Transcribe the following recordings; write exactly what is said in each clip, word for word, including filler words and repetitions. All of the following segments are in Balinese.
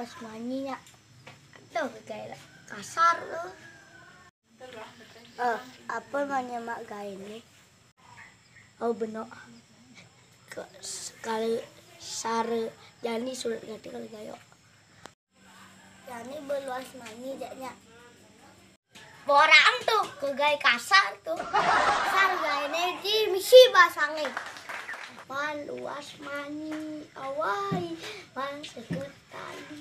Pas manyi nya. Tuh, gaé kasar tuh. Eh, apa manyi mak gaé né? Oh, beno. Ke, kalau sare jani surat ganti kalau gayo. Jani beluas manyi jaknya. Borang tuh, ke gaé kasar tuh. Kasar gaé né di misi basangé. Pan luas manyi, awai, pan sekutani.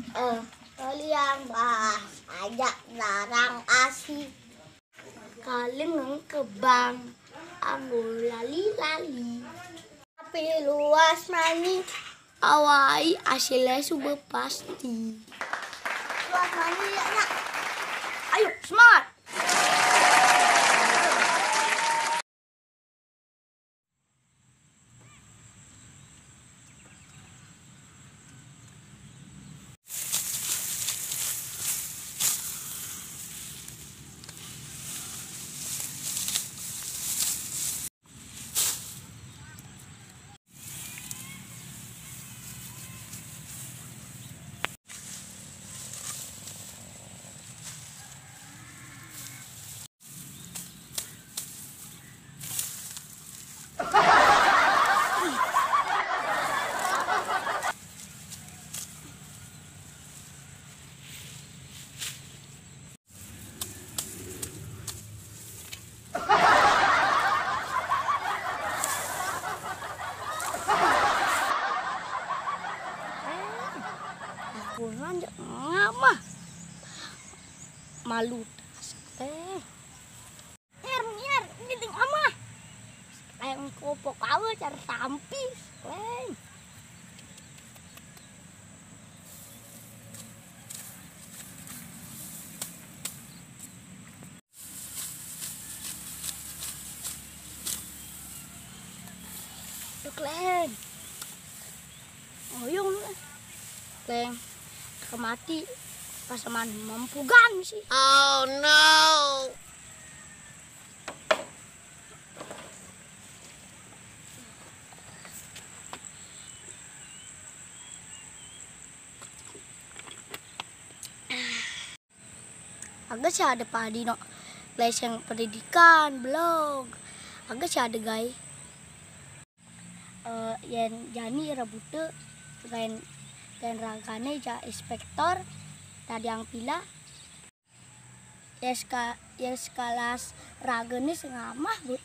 Eh, kalian bahas aja larang asik. Kaleng kebang, anggo lali-lali. Tapi luas manyi, awai hasilnya sudah pasti. Luas manyi ya, nak. Ayo, smart. Aku lanjut ngamah. Malu tas teh. Nyer, nyer, giding amah. Kayak kopok awal cara tampis, leng. Tuh, leng. Oyong lu, leng. Kemati pas man mampugan sih. Oh no. Aga sih ada padi no leseng pendidikan, blog. Aga sih ada gai. Eh, yen jani rebute yen, yen ragane ja inspektor tadi ang pila. Yen seka-, yen sekelas ragane sengamah, Bu.